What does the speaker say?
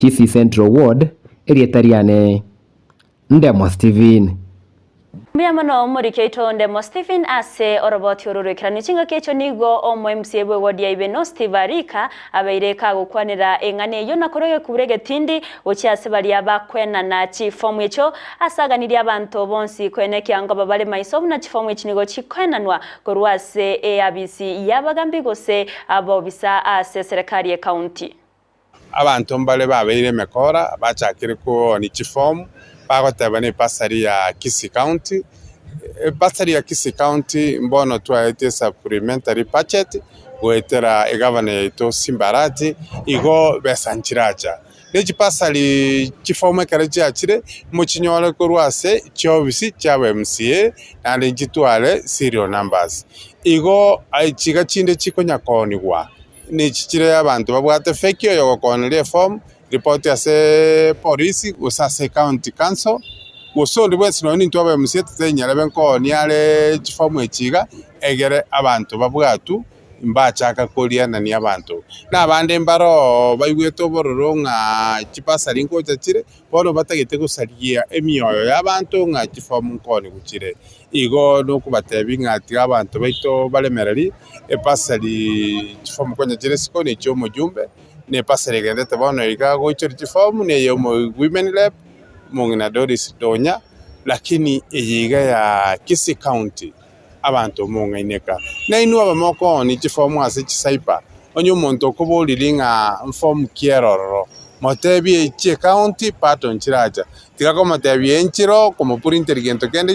Kisii Central Ward, erieta riane Ndemo Stephen. Mbuya mono omoriki oito Ndemo Stephen ase oroboti oro rw'ekeranio. Chingaki echio nigo omo MCA bw'eward ya Ibeno Steve Arika abeire kagokwanera eng'ana eyio na korwa egekubura egetindi gochia ase baria bakwenana chifomu echio ase aganirie abanto bonsi koena ekiango babare maiso buna chifomu echi nigo chikoenanwa korwa ase eabisi y'abagambi gose abobisa ase eserekari y'ecounty. Abanto mbare babeire emekora bachakire koonia chifomu, bagoteba nebasari ya Kisii County. Ebasari ya Kisii County mbono twaetie supplementary budget goetera egavana yaito Simba Arati, igo besa nchiracha. Ne chibasari chifomu ekero chiachire, mochinyore korwa ase chiofisi chia MCA naende nchitware serial numbers. Igo chiga chinde chikonya koonigwa. Nechi chire abanto babwate feki oyogokoneria eform, ripoti ase polisi gose ase county council, gose onde bwensi nonye nintwe aba MCA totainyarebe nkoonia are chiform echi iga, egere abanto babwatwe mbachaka korianania abanto. Na abande mbare oo baigwete obororo ng'a chibasari ngocha chire, bono batagete gosaria emioyo y'abanto ng'a chiform nkoonigwa chire. Igo nokobatebia ng'a tiga abanto baito baremereri ebasari chifomu konya chire isiko ne chi'omojumbe, na ebasari egenderete bono iga goichoria chifomu na eye omo women rep, omong'ina Doris Donya, lakini eye iga ya Kisii County abanto mong'aineka. Nainwe abamokooni chifomu ase chicyber, onye omonto okoboriri ng'a nfomu ki ere ororo, motebie chi'ecounty bado nchiracha, tiga komotebia enchera okomoprinteria gento kende.